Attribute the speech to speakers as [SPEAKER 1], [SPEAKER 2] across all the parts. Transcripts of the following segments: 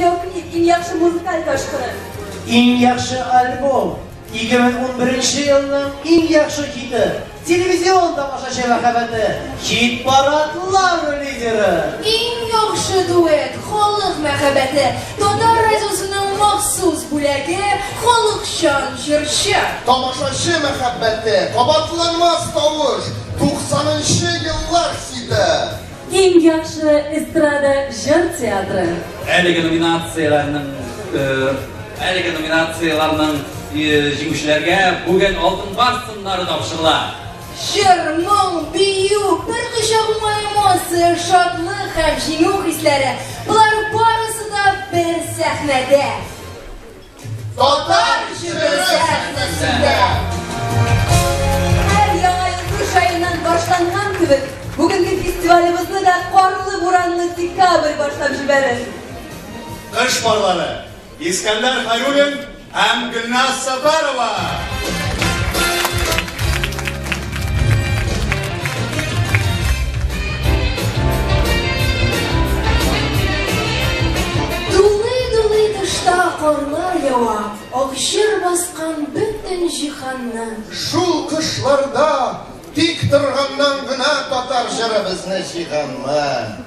[SPEAKER 1] Видеоклип, иң яхшы музыкаль ташкыны.
[SPEAKER 2] Иң яхшы альбом, 2011 елның иң яхшы хиты, телевизион тамашачы мәхәббәте, хит-парадлар лидеры.
[SPEAKER 3] Иң яхшы дуэт, халык мәхәббәте, Татар радиосының махсус бүләге, халыкчан җырчы.
[SPEAKER 4] Тамашачы мәхәббәте, кабатланмас тавыш, 90нчы еллар хиты.
[SPEAKER 1] Иң яхшы эстрада җыр театры.
[SPEAKER 5] Әлеге номинацияләрнең әлеге номинацияләрнең җиңүчеләргә бүген Алтын Барс сыннары тапшырыла.
[SPEAKER 3] Җыр, моң, бию, бер кочак уңай эмоция, шатлык һәм җиңү хисләре. Болар барысы да бер сәхнәдә.
[SPEAKER 4] Татар җыры сәхнәсендә.
[SPEAKER 1] Һәр яңа ел кыш аеннан башланган кебек, бүгенге фестивалебезне дә карлы-буранлы декабрь башлап җибәрер.
[SPEAKER 6] Кыш парлары Искәндәр Хәйруллин һәм Гөлназ Сәфәрова.
[SPEAKER 3] Дулый-дулый тышта карлар ява, ак җыр баскан бөтен җиһанны.
[SPEAKER 4] Шул кышларда тик торганнан гына татар җыры безне җыйганмы?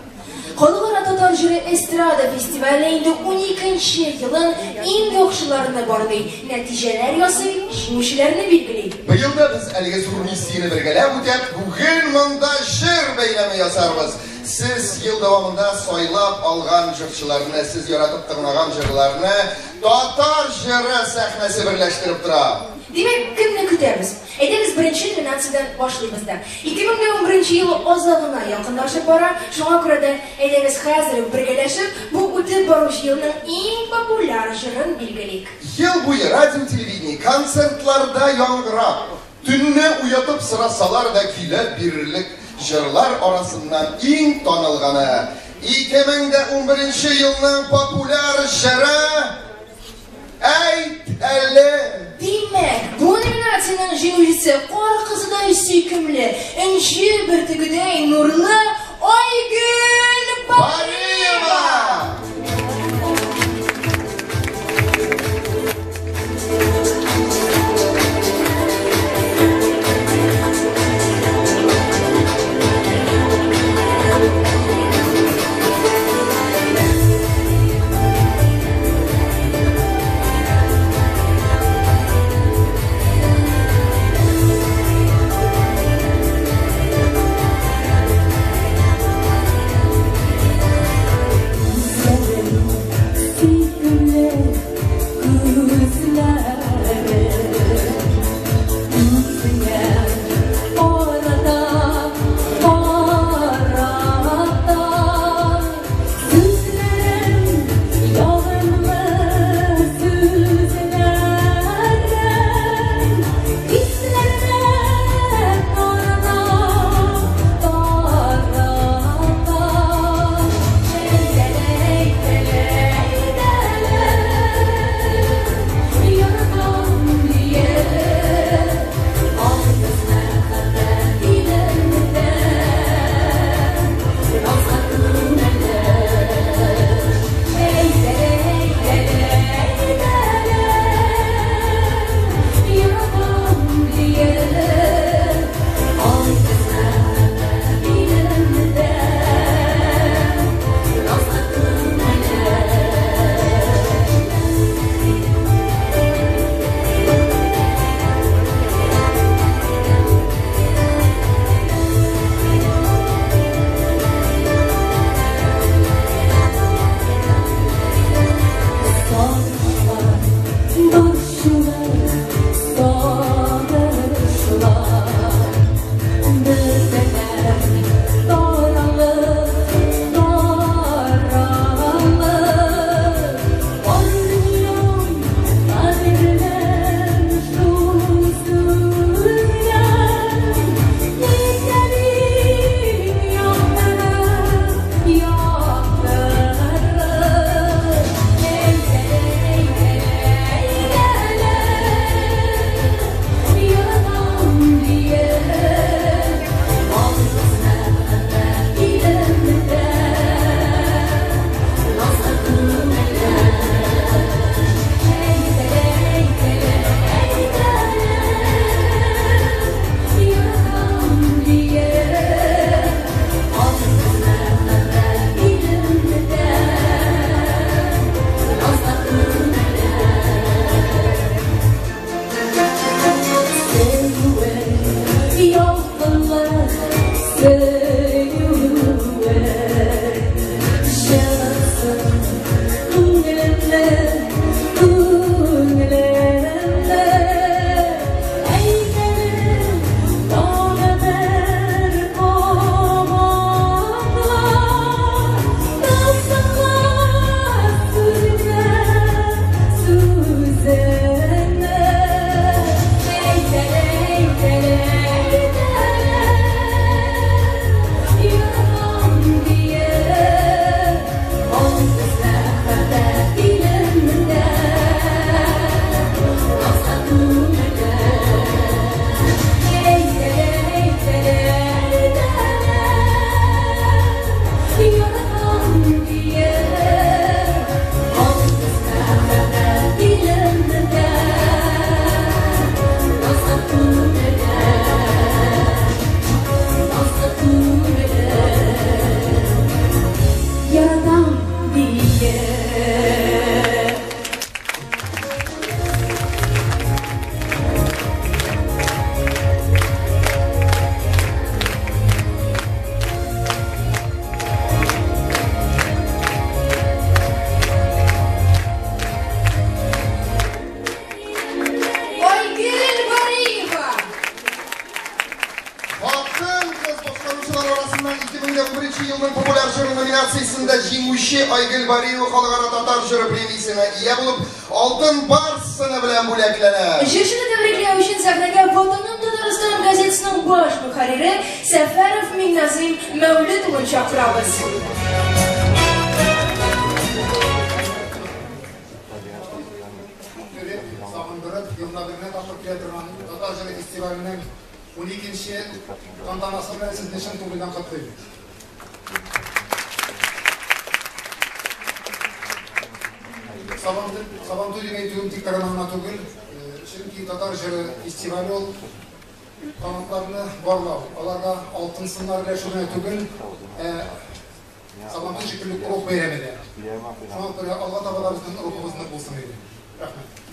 [SPEAKER 3] Халыкара татар җыры эстрада фестивале инде 12нче елын иң яхшыларны барлый, нәтиҗәләр ясый, җиңүчеләрне билгели.
[SPEAKER 4] Быел да без әлеге зур миссияне бергәләп үтәп, бүген монда җыр бәйрәме ясарбыз. Сез ел дәвамында сайлап алган җырчыларны, сез яратып тыңлаган җырларны татар җыры сәхнәсе берләштереп тора.
[SPEAKER 3] Димәк, кемне көтәбез? Әйдәгез, беренче номинациядән башлыйбыз да. 2011 ел азагына якынлашып бара, шуңа күрә дә әйдәгез хәзер үк бергәләшеп, бу үтеп баручы елның иң популяр җырын билгелик.
[SPEAKER 4] Ел буе радио, телевидение, концертларда яңгырап, төнне уятып сорасалар да көйләп бирерлек җырлар арасыннан иң танылганы 2011 елның популяр җыры Әйт әле!
[SPEAKER 3] Димәк, бу номинациянең җиңүчесе кар кызыдай сөйкемле, энҗе бөртегедәй нурлы Айгөл
[SPEAKER 4] Бариева!
[SPEAKER 3] Айгөл Бариева.
[SPEAKER 4] Хатын-кыз башкаручылар арасыннан 2011 елның популяр җыры номинациясендә җиңүче Айгөл Бариева халыкара татар җыры премиясенә ия булып, Алтын Барс сыны белән бүләкләнә.
[SPEAKER 3] Җырчыны тәбрикләү өчен сәхнәгә Ватаным Татарстан газетасының баш мөхәррире Сәфәров Миңназыйм Мәүлет улын чакырабыз.
[SPEAKER 7] Сагындырып, елына бер генә тапкыр килә торган Татар җыры фестиваленең 12нче тантанасы белән сезне чын күңелдән котлыйм. Сабантуй дип әйтүем тик торган гына түгел, чөнки Татар җыры фестивале ул талантларны барлау, аларга алтын сыннар өләшү генә түгел, ә Сабантуй шикелле рух бәйрәме дә. Шуңа күрә алга таба да безнең рухыбыз нык булсын иде. Рәхмәт.